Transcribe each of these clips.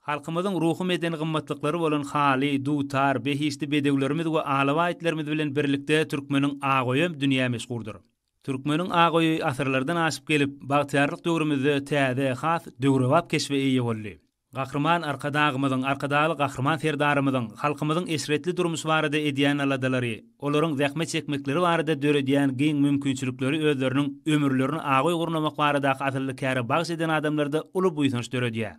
Halkymyzyň ruhy-medeni gymmatlyklary bolan haly, dutar, behişdi bedewlerimiz we alabaý itlerimiz bilen birlikde türkmeniň ak öýem dünýä meşhurdyr. Türkmeniň ak öýi asyrlardan aşyp gelip, bagtyýarlyk döwrümizde täze, has döwrebap keşbe eýe boldy. Gahryman Arkadagymyzyň, Arkadagly Gahryman Serdarymyzyň halkymyzyň eşretli durmuşy barada edýän aladalary, olaryň zähmet çekmekleri barada döredýän giň mümkinçilikleri özleriniň ömürlerini ak öý gurnamak baradaky asylly käre bagyş eden adamlarda uly buýsanç döredýär.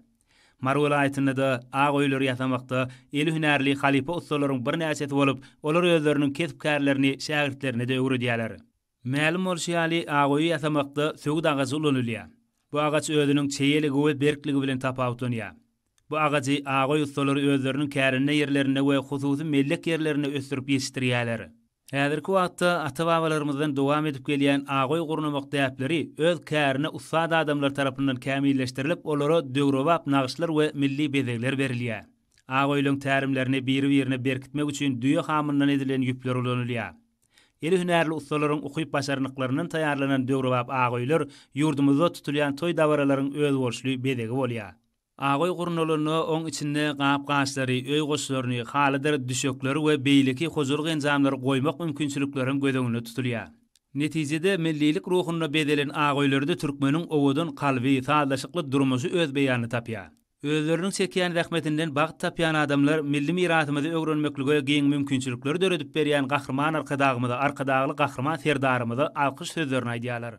Mary welaýatynda-da ak öýleri ýasamakda eli hünärli halypa ussalaryň birnäçesi bolup, olar özleriniň kesp-kärlerini şägirtlerine-de öwredýärler. Mälim bolşy ýaly, ak öýi ýasamakda söwüt agajy ulanylýar. Bu agaç özüniň çeýeligi we berkligi bilen tapawutlanýar. Bu agajy ak öý ussalary özleriniň kärende ýerlerinde we hususy mellek ýerlerinde ösdürip ýetişdirýärler. Häzirki wagtda ata-babalarymyzdan dowam edip gelýän ak öý gurnamak däpleri öz kärine ussat adamlar tarapyndan kämilleşdirilip, olara döwrebap nagyşlar we milli bezegler berilýär. Ak öýleň tärimlerini biri-birine berkitmek üçin düýe hamyndan edilen ýüpler ulanylýar. Eli hünärli ussalaryň ukyp-başarnyklaryndan taýýarlanan döwrebap ak öýler ýurdumyzda tutulýan toý-dabaralaryň özboluşly bezegi bolýar. Ak öý gurnalanda oň içinde gap-gaçlary, öý goşlaryny, halydyr düşekleri we beýleki hojalyk enjamlary goýmak mümkinçiliklerem göz öňünde tutulýar. Netijede, millilik ruhunda bezelen ak öýlerde türkmeniň owadan kalby, sazlaşykly durmuşy öz beýanyny tapýar. Özleriniň çekýän zähmetinden bagt tapýan adamlar milli mirasymyzy öwrenmeklige giň mümkinçilikleri döredip berýän Gahryman Arkadagymyza, Arkadagly Gahryman Serdarymyza alkyş sözlerini aýdýarlar.